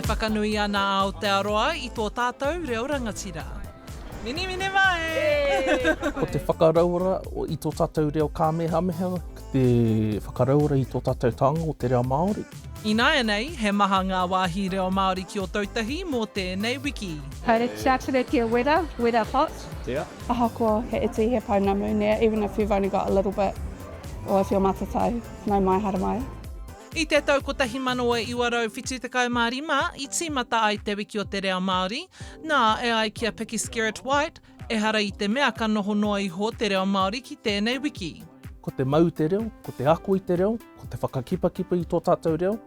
E whakanui ana a Aotearoa i tō tātou reo rangatira. Minimini mai! Ko te whakarauora i tō tātou reo kāmehameha, ko te whakarauora i tō tātou taonga o te reo Māori. Ināianei, he maha ngā wāhi reo Māori ki Ōtautahi mō tēnei wiki. Haere te kia wera, wera hot. Yeah. Ahakoa he iti, he pounamu, nē, even if you've only got a little bit, or if you're matatau, nau mai haere mai. I te tau 1975 i tīmata ai Te Wiki o te Reo Māori, nā, e ai ki a Piki Skerrett White, ehara i te mea ka noho noa iho te reo Māori ki tēnei wiki. Ko te mau i te reo, ko te ako i te reo, ko te whakakipakipa i tō tātou reo,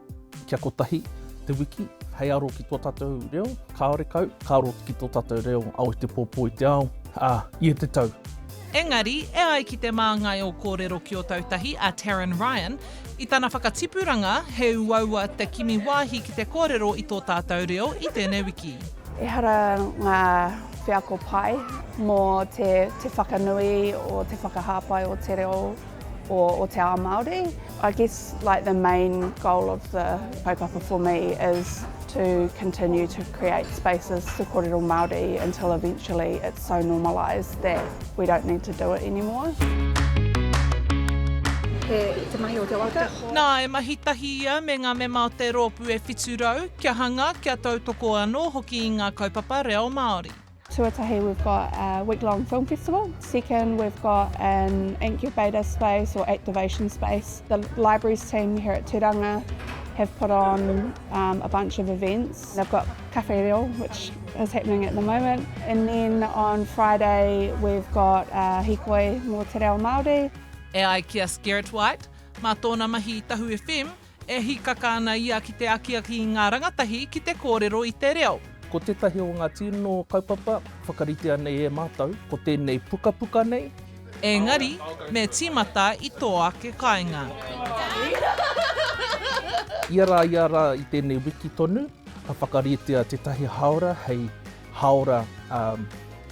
kia kotahi te wiki hei aro ki tō tātou reo, kāore kau, ka aro ki tō tātou reo ao i te pō, pō i te ao, ā, ia te tau. Engari, e ai ki te māngai o Kōrero ki Ōtautahi a Taryn Ryan, i tana whakatipuranga, he uaua te kimi wāhi ki te kōrero i tō tātou reo i tēnei wiki. Ehara ngā wheako pai mō te te whakanui o te whakahāpai o te reo o o te ao Māori. I guess like the main goal of the kaupapa for me is to continue to create spaces to kōrero Māori until eventually it's so normalised that we don't need to do it anymore. He te mahi o te waka. Nā, e mahi tahi ia me ngā mema o te rōpū e 700 kia hanga, kia tautoko anō hoki i ngā kaupapa reo Māori. Tuatahi we've got a week long film festival, second we've got an incubator space or activation space. The libraries team here at Turanga have put on um, a bunch of events. They've got Cafe Reo, which is happening at the moment. And then on Friday we've got uh, Hikoi mō Te Reo Māori. E ai ki a Skerrett White, mā tōna mahi i Tahu FM, E hīkaka ana ia ki te akiaki i ngā rangatahi ki te kōrero i te reo. Ko tētahi o ngā tino kaupapa whakaritea nei e mātou, ko tēnei pukapuka nei. Engari, me tīmata i tō ake kāinga. Ia rā, ia rā i tēnei wiki tonu, ka whakaritea tētahi hāora hei hāora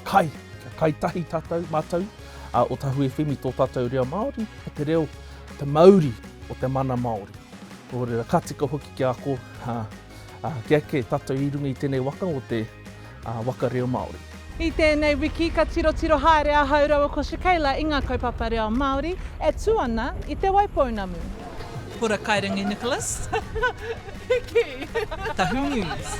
kai, kia kai tahi tātou, mātou, o Tahu FM i tō tātou reo Māori, ko te reo, te mauri o te mana Māori. Nō reira, ka tika hoki kia ako, kia eke tātou i runga i tēnei waka o te waka reo Māori. I tēnei wiki ka tirotiro haere ahau raua ko Shakayla i ngā kaupapa reo Māori e tū ana i Te Waipounamu. Hora Kairangi Nicholas. Hiki! Tahu News.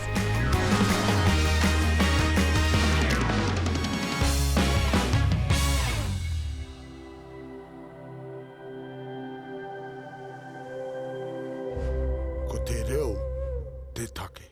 Ko te reo te take.